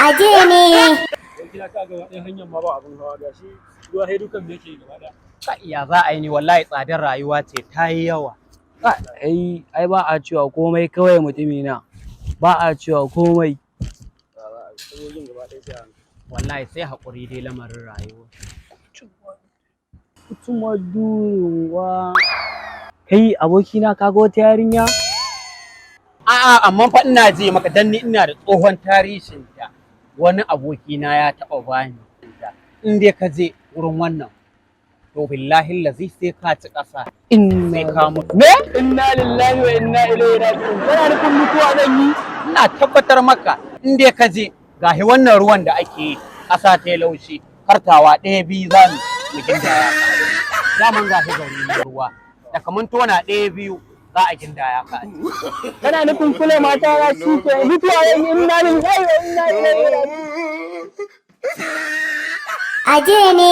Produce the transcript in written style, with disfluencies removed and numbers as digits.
Aje ne. Gida ka gaba ɗaya hanyar ma ba abin hawa, gashi ruwa sai dukan me yake gaba ɗaya. Ya za a yi ni? Wallahi tsadar rayuwa ce ta yi yawa. Ai ai ba a cewa komai kawai, mutumi na, ba a cewa komai. Wallahi sai haƙuri dai, lamarin rayuwa. Kutuma duruwa. Kai abokina, kaga wata yarinya? A'a, amma fa ina ji maka, dan ni ina da tsohon tarihin ta. Wani abokina ya taɓa bani. In dai ka je wurin wannan, to billahi lazi sai ka ci ƙasa. Sai ka mutu. Me? Inna lillahi wa inna ilaihi raji'un. Kana nufin mutuwa zan yi? Ina tabbatar maka, in dai ka je, gahi wannan ruwan da ake yi, ƙasa ta yi laushi, kartawa ɗaya biyu za mu mu gindaya ka. Daman gahi gari na ruwa. Da kaman tona ɗaya biyu za a gindaya ka. Kana nufin kula mata na shi ke mutuwa zan yi? Inna lillahi wa inna ilaihi raji'un. Aje ne.